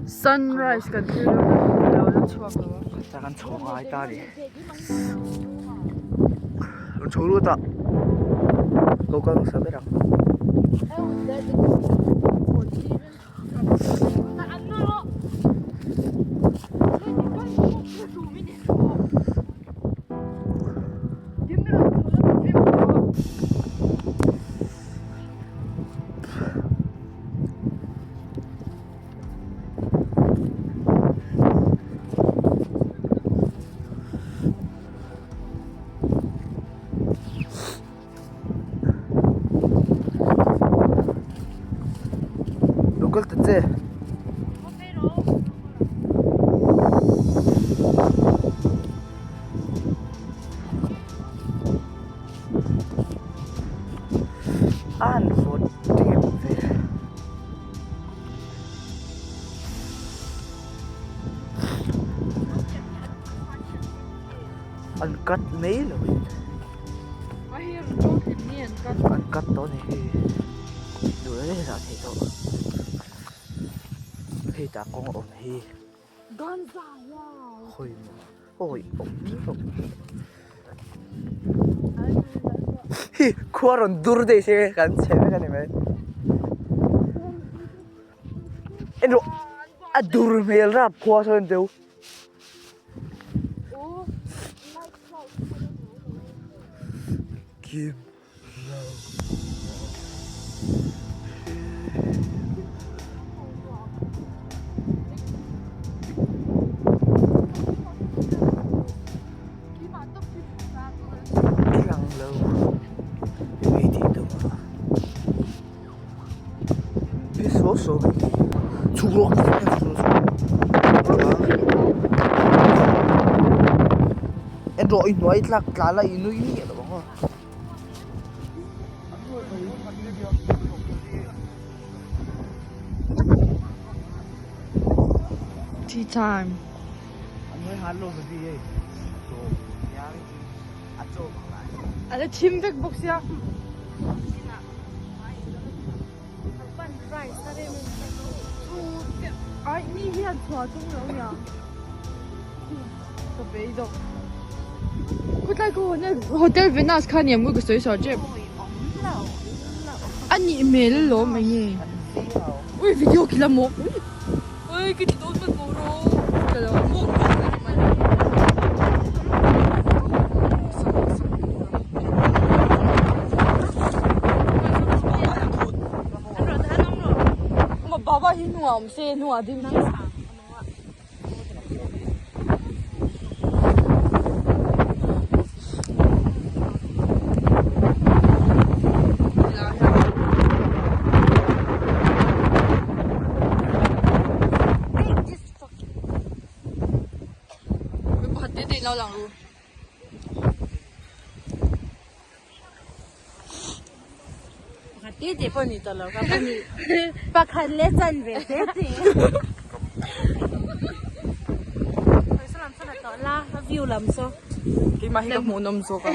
Sunrise kan thlir dawn a lo la chhuak lo a. Khatah kan chho ngai ta a ni. Rawn chho lut a lo kal hmasa ber ang. Lo kal ta che. A han vawt tep ve. An cut mai lo in an cut tawh a ni hei duh leh zah theih tawh hei tah kawng a awm hi khawi maw awi awm tawh hi khua rawn dur daih se kan chhe vek a ni mai. En rawh a dur hmel rap khua sawn deuh. Kim lo. Lang lo. Hei tih tum a. Hi saw saw mai hi chhuk rawh en rawh i hnuai tlak tla la i nui miah lo ang aw. Tea time. A la thim vek bawk sia. Ai mi hian chhuah tum lo nia ka bei dawk khutlai khaw hotel Venus kha nia mawi ka sawi sawi tep a nih hmel alawm eng nge ui video khi la maw ui ka ti dawn hman maw rawh ka lo muk muk a ni mai. Baba hi hnungah awm se hnungah ding se. Pakhat leh chanve te te. Keimah hi ka hmuhnawm zawk a.